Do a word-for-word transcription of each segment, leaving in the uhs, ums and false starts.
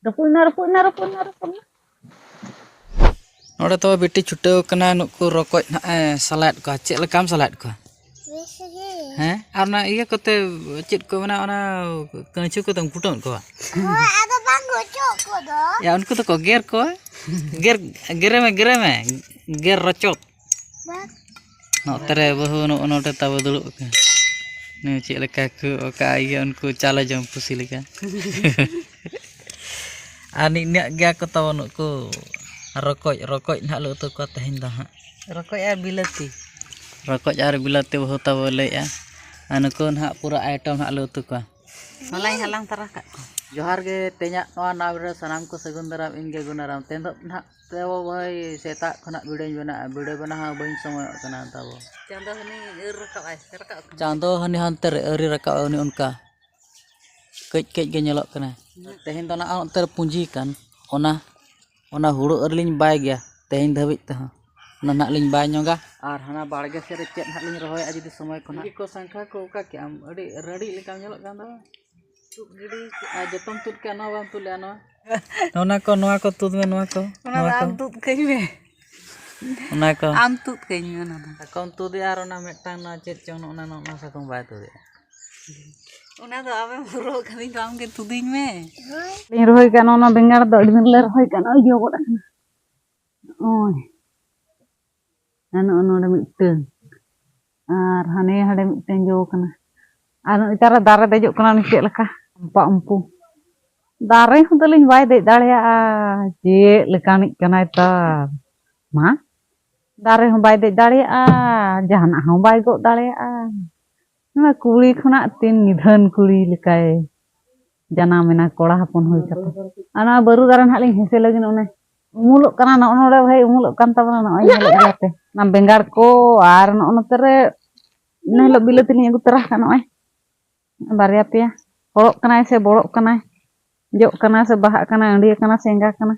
ᱨᱟᱹᱯᱩᱫ ᱮᱱᱟ, ᱨᱟᱹᱯᱩᱫ ᱮᱱᱟ, ᱨᱟᱹᱯᱩᱫ ᱮᱱᱟ, ᱨᱟᱹᱯᱩᱫ ᱮᱱᱟ᱾ ᱱᱚᱰᱮ ᱛᱚ ᱵᱤᱴᱤ ᱪᱷᱩᱴᱟᱹᱣ ᱠᱟᱱᱟ, ᱱᱩᱠᱩ ᱨᱚᱠᱚᱡ ᱱᱟᱦᱟᱜ ᱮ ᱥᱟᱞᱟᱭᱮᱫ ᱠᱚᱣᱟ᱾ ᱪᱮᱫ ᱞᱮᱠᱟᱢ ᱥᱟᱞᱟᱭᱮᱫ ᱠᱚᱣᱟ? ᱵᱮᱥ ᱜᱮ᱾ ᱦᱮᱸ, ᱟᱨ ᱚᱱᱟ ᱤᱭᱟᱹ ᱠᱚᱛᱮ, ᱪᱮᱫ ᱠᱚ ᱢᱮᱱᱟ, ᱚᱱᱟ ᱠᱟᱹᱧᱪᱤ ᱠᱚᱛᱮᱢ ᱠᱩᱴᱟᱹᱢᱮᱫ ᱠᱚᱣᱟ? ᱦᱳᱭ, ᱟᱫᱚ ᱵᱟᱝ ᱜᱚᱡᱚᱜ ᱠᱚᱫᱚ᱾ ᱭᱟ, ᱩᱱᱠᱩ ᱫᱚᱠᱚ ᱜᱮᱨ ᱠᱚᱣᱟ᱾ ᱜᱮᱨ, ᱜᱮᱨᱮ ᱢᱮ, ᱜᱮᱨᱮ ᱢᱮ, ᱜᱮᱨ ᱨᱚᱪᱚᱫ᱾ ᱵᱟᱝ᱾ ᱱᱚᱛᱮ ᱨᱮ ᱵᱟᱹᱦᱩ ᱱᱚᱜᱼᱚ ᱱᱚᱰᱮ ᱛᱟᱵᱚ ᱫᱩᱲᱩᱵ ᱟᱠᱟᱱ᱾ ᱱᱩᱭ ᱪᱮᱫ ᱞᱮᱠᱟ ᱠᱚ ᱚᱠᱟ ᱤᱭᱟᱹ ᱩᱱᱠᱩ ᱪᱟᱞᱮ ᱡᱚᱢ ᱯᱩᱥᱤ ᱞᱮᱠᱟ᱾ ᱟᱨ ᱱᱤᱱᱟᱹᱜ ᱜᱮᱭᱟ ᱠᱚ ᱛᱟᱵᱚ ᱱᱩᱠᱩ ᱨᱚᱠᱚᱡ, ᱨᱚᱠᱚᱡ ᱱᱟᱦᱟᱜ ᱞᱮ ᱩᱛᱩ ᱠᱚᱣᱟ ᱛᱮᱦᱮᱧ ᱫᱚ ᱦᱟᱸᱜ᱾ ᱨᱚᱠᱚᱡ ᱟᱨ ᱵᱤᱞᱟᱹᱛᱤ᱾ ᱨᱚᱠᱚᱡ ᱟᱨ ᱵᱤᱞᱟᱹᱛᱤ ᱵᱟᱹᱦᱩ ᱛᱟᱵᱚ ᱞᱟᱹᱭᱮᱜᱼᱟ᱾ ᱟᱨ ᱱᱩᱠᱩ ᱱᱟᱦᱟᱜ ᱯᱩᱨᱟᱹ item ᱱᱟᱦᱟᱜ ᱞᱮ ᱩᱛᱩ ᱠᱚᱣᱟ᱾ ᱦᱚᱞᱟᱧ ᱦᱟᱞᱟᱝ ᱛᱟᱨᱟ ᱠᱟᱜ ᱠᱚᱣᱟ᱾ ᱡᱚᱦᱟᱨ ᱜᱮ, ᱛᱮᱦᱮᱧᱟᱜ ᱱᱚᱣᱟ ᱱᱟᱣᱟ video ᱨᱮ ᱥᱟᱱᱟᱢ ᱠᱚ ᱥᱟᱹᱜᱩᱱ ᱫᱟᱨᱟᱢ, ᱤᱧ ᱜᱮ ᱜᱩᱱᱟᱨᱟᱢ᱾ ᱛᱮᱦᱮᱧ ᱫᱚ ᱱᱟᱦᱟᱜ ᱛᱮ ᱵᱟᱵᱟ ᱵᱷᱟᱹᱭ ᱥᱮᱛᱟᱜ ᱠᱷᱚᱱᱟᱜ ᱵᱷᱤᱰᱤᱭᱳᱧ ᱵᱮᱱᱟᱣᱟ, ᱵᱷᱤᱰᱤᱭᱳ ᱵᱮᱱᱟᱣ ᱦᱚᱸ ᱵᱟᱹᱧ ᱥᱚᱢᱚᱭᱚᱜ ᱠᱟᱱᱟ ᱛᱟᱵᱚ᱾ ᱪᱟᱸᱫᱚ ᱦᱟᱹᱱᱤ ᱟᱹᱨ ᱨᱟᱠᱟᱵ ᱟᱭ, ᱥᱮ ᱨᱟᱠᱟᱵ ᱠᱟᱱᱟ? ᱪᱟᱸᱫᱚ ᱦᱟᱹᱱᱤ ᱦᱟᱱᱛᱮ ᱨᱮ ᱟᱹᱣᱨᱤ ᱨᱟᱠᱟᱵ, ᱩᱱᱤ ᱚᱱᱠᱟ ᱠᱟᱹᱡ ᱠᱟᱹᱡ ᱜᱮ ᱧᱮᱞᱚᱜ ᱠᱟᱱᱟ᱾ ᱛᱮᱦᱮᱧ ᱫᱚ ᱱᱟᱜ ᱚᱱᱛᱮ ᱨᱮ ᱯᱩᱸᱡᱤ ᱠᱟᱱ, ᱚᱱᱟ, ᱚᱱᱟ ᱦᱩᱲᱩ ᱟᱹᱣᱨᱤ ᱞᱤᱧ ᱵᱟᱭ ᱜᱮᱭᱟ ᱛᱮᱦᱮᱧ ᱫᱷᱟᱹᱵᱤᱡ ᱛᱮᱦᱚᱸ, ᱚᱱᱟ ᱱᱟᱜ ᱞᱤᱧ ᱵᱟᱭ ᱧᱚᱜᱟ᱾ ᱟᱨ ᱦᱟᱱᱟ ᱵᱟᱲᱜᱮ ᱥᱮᱫ ᱨᱮ ᱪᱮᱫ ᱦᱟᱸᱜ ᱞᱤᱧ ᱨᱚᱦᱚᱭᱟ ᱡᱩᱫᱤ ᱥᱚᱢᱚᱭ ᱠᱚ ᱱᱟᱜ᱾ ᱠᱚ ᱥᱟᱝᱠᱷᱟ ᱠᱚ ᱚᱠᱟ ᱠᱮᱜ ᱟᱢ? ᱟᱹᱰᱤ ᱨᱟᱹᱲᱤᱡ ᱞᱮᱠᱟᱢ ᱧᱮᱞᱚᱜ ᱠᱟᱱ ᱫᱚ᱾ ᱛᱩᱫ ᱜᱤᱰᱤ ᱠᱮᱜᱼᱟ᱾ ᱟᱨ ᱡᱚᱛᱚᱢ ᱛᱩᱫ ᱠᱮᱜᱼᱟ, ᱱᱚᱣᱟ ᱵᱟᱢ ᱛᱩᱫ ᱞᱮᱜᱼᱟ, ᱱᱚᱣᱟ? ᱚᱱᱟ ᱠᱚ, ᱱᱚᱣᱟ ᱠᱚ ᱛᱩᱫ ᱢᱮ, ᱱᱚᱣᱟ ᱚᱱᱟ ᱫᱚ ᱠᱚ᱾ ᱟᱢ ᱛᱩᱫ ᱠᱟᱹᱧ ᱢᱮ᱾ ᱚᱱᱟ ᱠᱚ᱾ ᱟᱢ ᱛᱩᱫ ᱠᱟᱹᱧ ᱢᱮ ᱚᱱᱟ ᱫᱚ᱾ ᱥᱟᱠᱚᱢ ᱛᱩᱫᱮᱜᱼᱟ ᱟᱨ ᱚᱱᱟ ᱢᱤᱫᱴᱟᱝ ᱱᱚᱣᱟ ᱪᱮᱫ ᱪᱚᱝ ᱱᱚᱜᱼᱚ ᱱᱟ, ᱱᱚᱜᱼᱚ ᱱᱟ ᱥᱟᱠᱚᱢ ᱵᱟᱭ ᱛᱩᱫᱮᱜᱼᱟ᱾ ᱚᱱᱟ ᱫᱚ ᱟᱢᱮᱢ ᱦᱚᱨᱚᱜ ᱠᱟᱹᱫᱤᱧ ᱫᱚ, ᱟᱢ ᱜᱮ ᱛᱩᱫᱤᱧ ᱢᱮ᱾ ᱞᱤᱧ ᱨᱚᱦᱚᱭ ᱠᱟᱜ ᱱᱚᱜᱼᱚ ᱱᱚᱣᱟ ᱵᱮᱸᱜᱟᱲ ᱫᱚ ᱟᱹᱰᱤ ᱫᱤᱱ ᱞᱮ ᱨᱚᱦᱚᱭ ᱠᱟᱜ, ᱱᱚᱜᱼᱚᱭ ᱡᱚ ᱜᱚᱫ ᱟᱠᱟᱱᱟ᱾ ᱱᱚᱜᱼᱚᱭ᱾ ᱟᱨ ᱱᱚᱜᱼᱚ ᱱᱚᱰᱮ ᱢᱤᱫᱴᱟᱹᱝ᱾ ᱟᱨ ᱦᱟᱱᱮ ᱦᱟᱸᱰᱮ ᱢᱤᱫᱴᱟᱹᱝ ᱡᱚ ᱠᱟᱱᱟ᱾ ᱟᱨ ᱱᱚᱜᱼᱚᱭ ᱛᱟᱨᱟ ᱫᱟᱨᱮ ᱫᱮᱡᱚᱜ ᱠᱟᱱᱟ ᱩᱱᱤ ᱪᱮᱫ ᱞᱮᱠᱟ? ᱟᱢᱯᱟ ᱩᱢᱯᱩ᱾ ᱫᱟᱨᱮ ᱦᱚᱸ ᱛᱟᱹᱞᱤᱧ ᱵᱟᱭ ᱫᱮᱡ ᱫᱟᱲᱮᱭᱟᱜᱼᱟ᱾ ᱪᱮᱫ ᱞᱮᱠᱟᱱᱤᱡ ᱠᱟᱱᱟᱭ ᱛᱟᱨ? ᱢᱟ, ᱫᱟᱨᱮ ᱦᱚᱸ ᱵᱟᱭ ᱫᱮᱡ ᱫᱟᱲᱮᱭᱟᱜᱼᱟ, ᱡᱟᱦᱟᱱᱟᱜ ᱦᱚᱸ ᱵᱟᱭ ᱜᱚᱜ ᱫᱟᱲᱮᱭᱟᱜᱼᱟ᱾ ᱱᱚᱣᱟ ᱠᱩᱲᱤ ᱠᱷᱚᱱᱟᱜ ᱛᱤᱱ ᱱᱤᱫᱷᱟᱹᱱ ᱠᱩᱲᱤ ᱞᱮᱠᱟᱭ ᱡᱟᱱᱟᱢ ᱮᱱᱟ ᱠᱚᱲᱟ ᱦᱚᱯᱚᱱ ᱦᱩᱭ ᱠᱟᱛᱮ᱾ ᱟᱨ ᱱᱚᱣᱟ ᱵᱟᱹᱨᱩ ᱫᱟᱨᱮ ᱱᱟᱦᱟᱜ ᱞᱤᱧ ᱦᱮᱸᱥᱮ ᱞᱟᱹᱜᱤᱫ, ᱚᱱᱮ ᱩᱢᱩᱞᱚᱜ ᱠᱟᱱᱟ, ᱱᱚᱜᱼᱚ ᱱᱚᱰᱮ ᱵᱷᱟᱹᱭ ᱩᱢᱩᱞᱚᱜ ᱠᱟᱱ ᱛᱟᱵᱚᱱᱟ, ᱱᱚᱜᱼᱚᱭ ᱧᱮᱞᱮᱫ ᱜᱮᱭᱟ ᱯᱮ᱾ ᱚᱱᱟ ᱵᱮᱸᱜᱟᱲ ᱠᱚ ᱟᱨ ᱱᱚᱜᱼᱚ ᱱᱚᱛᱮ ᱨᱮ ᱤᱱᱟᱹ ᱦᱤᱞᱳᱜ ᱵᱤᱞᱟᱹᱛᱤ ᱞᱤᱧ ᱟᱹᱜᱩ ᱛᱚᱨᱟ ᱟᱠᱟᱫ, ᱱᱚᱜᱼᱚᱭ ᱵᱟᱨᱭᱟ ᱯᱮᱭᱟ᱾ ᱦᱚᱲᱚᱜ ᱠᱟᱱᱟᱭ ᱥᱮ ᱵᱚᱲᱚᱜ ᱠᱟᱱᱟᱭ, ᱡᱚᱜ ᱠᱟᱱᱟ ᱥᱮ ᱵᱟᱦᱟᱜ ᱠᱟᱱᱟ, ᱟᱹᱸᱰᱤᱭᱟᱹ ᱠᱟᱱᱟ ᱥᱮ ᱮᱸᱜᱟ ᱠᱟᱱᱟ᱾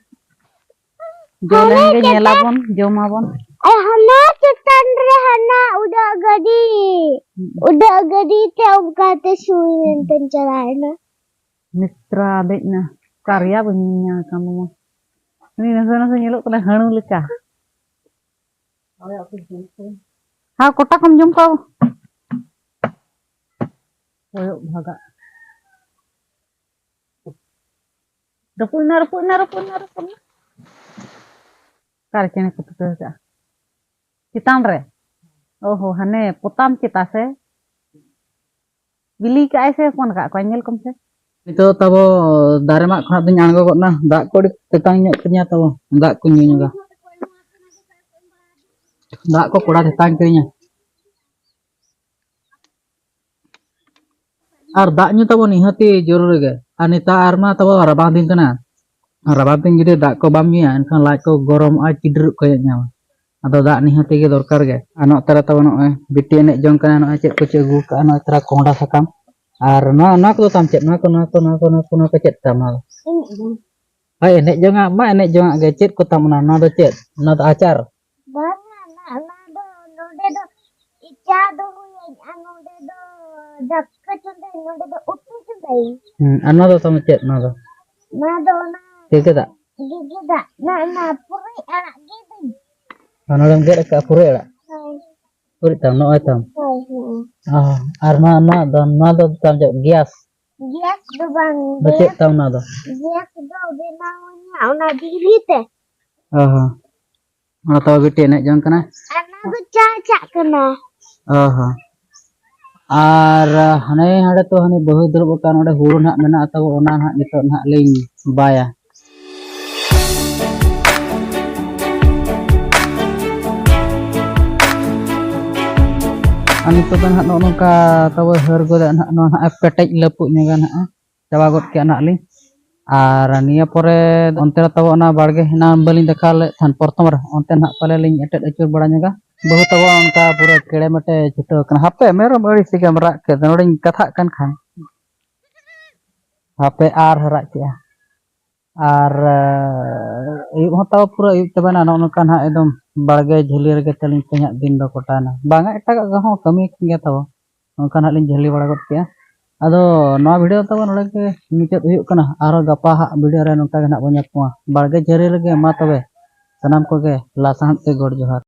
ᱡᱚ ᱞᱮᱱ ᱜᱮ ᱧᱮᱞᱟᱵᱚᱱ, ᱡᱚᱢᱟᱵᱚᱱ᱾ ᱦᱟᱱᱟ ᱪᱮᱛᱟᱱ ᱨᱮ ᱦᱟᱱᱟ ᱩᱰᱟᱹᱜ ᱜᱟᱹᱰᱤ, ᱩᱰᱟᱹᱜ ᱜᱟᱹᱰᱤ ᱛᱮ ᱚᱱᱠᱟᱛᱮ ᱥᱩᱭ ᱢᱮᱱᱛᱮᱧ ᱪᱟᱞᱟᱣᱮᱱᱟ᱾ ᱢᱤᱛᱨᱟ ᱫᱮᱡ ᱱᱟ᱾ ᱠᱟᱨᱭᱟ ᱵᱟᱹᱧ ᱧᱮᱞ ᱧᱟᱢ ᱠᱟᱱ ᱫᱚ᱾ ᱩᱱᱤ ᱱᱟᱥᱮ ᱱᱟᱥᱮ ᱧᱮᱞᱚᱜ ᱠᱟᱱᱟ ᱦᱟᱹᱬᱩ ᱞᱮᱠᱟ᱾ ᱦᱳᱭ, ᱟᱯᱮ ᱡᱤᱞ ᱠᱚ᱾ ᱦᱟᱣ, ᱠᱚᱴᱟ ᱠᱚᱢ ᱡᱚᱢ ᱠᱚᱣᱟ᱾ ᱠᱚᱭᱚᱜ ᱵᱷᱟᱜᱟᱜ᱾ ᱨᱟᱹᱯᱩᱫ ᱮᱱᱟ, ᱨᱟᱹᱯᱩᱫ ᱮᱱᱟ, ᱨᱟᱹᱯᱩᱫ ᱮᱱᱟ, ᱨᱟᱹᱯᱩᱫ ᱮᱱᱟ᱾ ᱚᱠᱟᱨᱮ ᱪᱮᱬᱮ ᱠᱚ ᱛᱩᱠᱟᱹ ᱟᱠᱟᱫᱼᱟ? ᱪᱮᱛᱟᱱ ᱨᱮ᱾ ᱚ ᱦᱚ, ᱦᱟᱱᱮ ᱯᱚᱛᱟᱢ ᱪᱮᱛᱟᱱ ᱥᱮ? ᱵᱤᱞᱤ ᱠᱟᱜᱼᱟᱭ ᱥᱮ ᱦᱚᱯᱚᱱ ᱠᱟᱜ ᱠᱚᱣᱟᱭ? ᱧᱮᱞ ᱠᱚᱢ ᱥᱮ᱾ ᱱᱤᱛᱚᱜ ᱛᱟᱵᱚ ᱫᱟᱨᱮ ᱢᱟᱜ ᱠᱷᱚᱱᱟᱜ ᱫᱚᱧ ᱟᱬᱜᱚ ᱜᱚᱫ ᱱᱟ᱾ ᱫᱟᱜ ᱠᱚ ᱟᱹᱰᱤ ᱛᱮᱛᱟᱝ ᱧᱚᱜ ᱠᱤᱫᱤᱧᱟ ᱛᱟᱵᱚ᱾ ᱫᱟᱜ ᱠᱚᱧ ᱧᱩ ᱧᱚᱜᱟ᱾ ᱫᱟᱜ ᱠᱚ ᱠᱚᱲᱟ ᱛᱮᱛᱟᱝ ᱠᱤᱫᱤᱧᱟ᱾ ᱟᱨ ᱫᱟᱜ ᱧᱩ ᱛᱟᱵᱚ ᱱᱤᱦᱟᱹᱛᱤ ᱡᱚᱨᱩᱨᱤ ᱜᱮ᱾ ᱟᱨ ᱱᱮᱛᱟᱨ ᱢᱟ ᱛᱟᱵᱚ ᱨᱟᱵᱟᱝ ᱫᱤᱱ ᱠᱟᱱᱟ᱾ ᱨᱟᱵᱟᱝ ᱫᱤᱱ ᱡᱩᱫᱤ ᱫᱟᱜ ᱠᱚ ᱵᱟᱢ ᱧᱩᱭᱟ, ᱮᱱᱠᱷᱟᱱ ᱞᱟᱡ ᱠᱚ ᱜᱚᱨᱚᱢᱚᱜᱼᱟ, ᱪᱤᱰᱤᱨᱚᱜ ᱠᱚ ᱧᱟᱢᱟ᱾ ᱟᱫᱚ ᱫᱟᱜ ᱱᱤᱦᱟᱹᱛᱤ ᱜᱮ ᱫᱚᱨᱠᱟᱨ ᱜᱮ᱾ ᱟᱨ ᱱᱚᱜᱼᱚ ᱛᱟᱨᱟ ᱛᱟᱵᱚ ᱱᱚᱜᱼᱚᱭ ᱵᱤᱴᱤ ᱮᱱᱮᱡ ᱡᱚᱝ ᱠᱟᱱᱟ, ᱱᱚᱜᱼᱚᱭ ᱪᱮᱫ ᱠᱚᱪᱚ ᱟᱹᱜᱩ ᱠᱟᱜᱼᱟ, ᱱᱚᱜᱼᱚᱭ ᱛᱟᱨᱟ ᱠᱚᱸᱦᱰᱟ ᱥᱟᱠᱟᱢ᱾ ᱟᱨ ᱱᱚᱣᱟ, ᱱᱚᱣᱟ ᱠᱚᱫᱚ ᱛᱟᱢ ᱪᱮᱫ? ᱱᱚᱣᱟ ᱠᱚ, ᱱᱚᱣᱟ ᱠᱚ, ᱱᱚᱣᱟ ᱠᱚ ᱪᱮᱫ ᱛᱟᱢ ᱱᱚᱣᱟ ᱫᱚ? ᱮᱱᱮᱡ ᱡᱚᱝ᱾ ᱦᱳᱭ, ᱮᱱᱮᱡ ᱡᱚᱝᱟᱜ ᱢᱟ ᱮᱱᱮᱡ ᱡᱚᱝᱟᱜ ᱜᱮ᱾ ᱪᱮᱫ ᱠᱚ ᱛᱟᱢ ᱚᱱᱟ? ᱱᱚᱣᱟ ᱫᱚ ᱪᱮᱫ? ᱱᱚᱣᱟ ᱫᱚ ᱟᱪᱟᱨ? ᱵᱟᱝᱟ, ᱱᱟ-, ᱚᱱᱟ ᱫᱚ ᱱᱚᱰᱮ ᱫᱚ ᱪᱟ ᱫᱚᱦᱚᱭᱟᱹᱧ ᱟᱨ ᱱᱚᱰᱮ ᱫᱚ ᱫᱟᱠᱟ ᱪᱚᱸᱫᱟᱭᱟᱹᱧ, ᱱᱚᱰᱮ ᱫᱚ ᱩᱛᱩ ᱪᱚᱸᱫᱟᱭᱟᱹᱧ᱾ ᱦᱩᱸ, ᱟᱨ ᱱᱚᱣᱟ ᱫᱚ ᱛᱟᱢ ᱪᱮᱫ ᱱᱚᱣᱟ ᱫᱚ? ᱱᱚᱣᱟ ᱫᱚ ᱚᱱᱟ ᱜᱮᱫᱟᱜ? ᱜᱮᱫᱟᱜ, ᱱᱟ-, ᱚᱱᱟ ᱯᱩᱨᱟᱹᱭ ᱟᱲᱟᱜ ᱜᱮᱫᱟᱹᱧ᱾ ᱟᱨ ᱱᱚᱰᱮᱢ ᱜᱮᱫ ᱟᱠᱟᱫᱼᱟ ᱯᱩᱨᱟᱹᱭ ᱟᱲᱟᱜ? ᱦᱳᱭ᱾ ᱯᱩᱨᱟᱹᱭ ᱛᱟᱢ, ᱱᱚᱜᱼᱚᱭ ᱛᱟᱢ᱾ ᱦᱳᱭ, ᱦᱳᱭ᱾ ᱚ, ᱟᱨ ᱱᱚᱣᱟ, ᱱᱚᱣᱟ ᱫᱚ, ᱱᱚᱣᱟ ᱫᱚ ᱛᱟᱢ ᱪᱮᱫ? ᱜᱮᱥ? ᱜᱮᱥ ᱫᱚ ᱵᱟᱝ, ᱫᱚ ᱪᱮᱫ ᱜᱮᱥ ᱛᱟᱢ ᱱᱚᱣᱟ ᱫᱚ? ᱜᱮᱥ ᱫᱚ ᱵᱮᱱᱟᱣᱟᱹᱧ ᱦᱟᱸᱜ ᱚᱱᱟ ᱵᱤᱡᱽᱞᱤ ᱛᱮ᱾ ᱚ ᱦᱚᱸ᱾ ᱚᱱᱟ ᱛᱟᱵᱚ ᱵᱤᱴᱤ ᱮᱱᱮᱡ ᱡᱚᱝ ᱠᱟᱱᱟ᱾ ᱟᱨ ᱱᱚᱣᱟ ᱫᱚ ᱪᱟ ᱪᱟᱜ ᱠᱟᱱᱟ᱾ ᱚ ᱦᱚᱸ᱾ ᱟᱨ ᱦᱟᱱᱮ ᱦᱟᱸᱰᱮ ᱛᱚ ᱦᱟᱱᱮ ᱵᱟᱹᱦᱩᱭ ᱫᱩᱲᱩᱵ ᱟᱠᱟᱱ, ᱚᱸᱰᱮ ᱦᱩᱲᱩ ᱱᱟᱦᱟᱜ ᱢᱮᱱᱟᱜᱼᱟ ᱛᱟᱵᱚ, ᱚᱱᱟ ᱱᱟᱦᱟᱜ ᱱᱤᱛᱚᱜ ᱱᱟᱦᱟᱜ ᱞᱤᱧ ᱵᱟᱭᱟ᱾ ᱟᱨ ᱱᱤᱛᱚᱜ ᱫᱚ ᱱᱟᱦᱟᱜ ᱱᱚᱜᱼᱚ ᱱᱚᱝᱠᱟ ᱛᱟᱵᱚ ᱦᱟᱹᱨ ᱜᱚᱫᱟ ᱱᱟᱦᱟᱜ, ᱱᱚᱣᱟ ᱱᱟᱦᱟᱜ ᱯᱮᱴᱮᱡ ᱞᱟᱹᱯᱩᱜ ᱧᱚᱜᱟ ᱱᱟᱦᱟᱜ᱾ ᱪᱟᱵᱟ ᱜᱚᱫ ᱠᱮᱜᱼᱟ ᱱᱟᱦᱟᱜ ᱞᱤᱧ᱾ ᱟᱨ ᱱᱤᱭᱟᱹ ᱯᱚᱨᱮ ᱚᱱᱛᱮ ᱨᱮ ᱛᱟᱵᱚ ᱚᱱᱟ ᱵᱟᱲᱜᱮ ᱦᱮᱱᱟᱝ ᱵᱟᱹᱞᱤᱧ ᱫᱮᱠᱷᱟᱣ ᱞᱮᱫ ᱛᱟᱦᱮᱱ ᱯᱨᱚᱛᱷᱚᱢ ᱨᱮ, ᱚᱱᱛᱮ ᱱᱟᱦᱟᱜ ᱯᱟᱞᱮ ᱞᱤᱧ ᱮᱴᱮᱫ ᱟᱹᱪᱩᱨ ᱵᱟᱲᱟ ᱧᱚᱜᱟ᱾ ᱵᱟᱹᱦᱩ ᱛᱟᱵᱚ ᱚᱱᱠᱟ ᱯᱩᱨᱟᱹ ᱠᱮᱲᱮ ᱢᱮᱴᱮ ᱪᱷᱩᱴᱟᱹᱣ ᱠᱟᱱᱟ᱾ ᱦᱟᱯᱮ, ᱢᱮᱨᱚᱢ ᱟᱹᱲᱤᱥ ᱜᱮᱢ ᱨᱟᱜ ᱠᱮᱫ, ᱱᱚᱰᱮᱧ ᱠᱟᱛᱷᱟᱜ ᱠᱟᱱ ᱠᱷᱟᱱ᱾ ᱦᱟᱯᱮ ᱟᱨ ᱦᱟᱨᱟᱜ ᱠᱮᱜᱼᱟ᱾ ᱟᱨ, ᱮ, ᱟᱹᱭᱩᱵ ᱦᱚᱸ ᱛᱟᱵᱚ ᱯᱩᱨᱟᱹ ᱟᱹᱭᱩᱵ ᱪᱟᱵᱟᱭᱮᱱᱟ᱾ ᱱᱚᱜᱼᱚ ᱱᱚᱝᱠᱟ ᱱᱟᱦᱟᱜ ᱮᱠᱫᱚᱢ ᱵᱟᱲᱜᱮ ᱡᱷᱟᱹᱞᱤ ᱨᱮᱜᱮ ᱛᱟᱹᱞᱤᱧ ᱛᱮᱦᱮᱧᱟᱜ ᱫᱤᱱ ᱫᱚ ᱠᱚᱴᱟᱭᱮᱱᱟ᱾ ᱵᱟᱝᱟ, ᱮᱴᱟᱜᱟᱜ ᱦᱚᱸ ᱠᱟᱹᱢᱤ ᱠᱟᱱ ᱜᱮᱭᱟ ᱛᱟᱵᱚ᱾ ᱱᱚᱝᱠᱟ ᱱᱟᱦᱟᱜ ᱞᱤᱧ ᱡᱷᱟᱹᱞᱤ ᱵᱟᱲᱟ ᱜᱚᱫ ᱠᱮᱜᱼᱟ᱾ ᱟᱫᱚ ᱱᱚᱣᱟ video ᱛᱟᱵᱚᱱ ᱱᱚᱰᱮ ᱜᱮ ᱢᱩᱪᱟᱹᱫ ᱦᱩᱭᱩᱜ ᱠᱟᱱᱟ᱾ ᱟᱨᱦᱚᱸ ᱜᱟᱯᱟ ᱦᱟᱸᱜ video ᱨᱮ ᱱᱚᱝᱠᱟ ᱜᱮ ᱱᱟᱜ ᱵᱚᱱ ᱧᱟᱯᱟᱢᱟ᱾ ᱵᱟᱲᱜᱮ ᱡᱷᱟᱹᱨᱤ ᱨᱮᱜᱮ ᱢᱟ ᱛᱚᱵᱮ ᱥᱟᱱᱟᱢ ᱠᱚᱜᱮ ᱞᱟᱥᱟᱱ ᱛᱮ ᱜᱚᱰ ᱡᱚᱦᱟᱨ᱾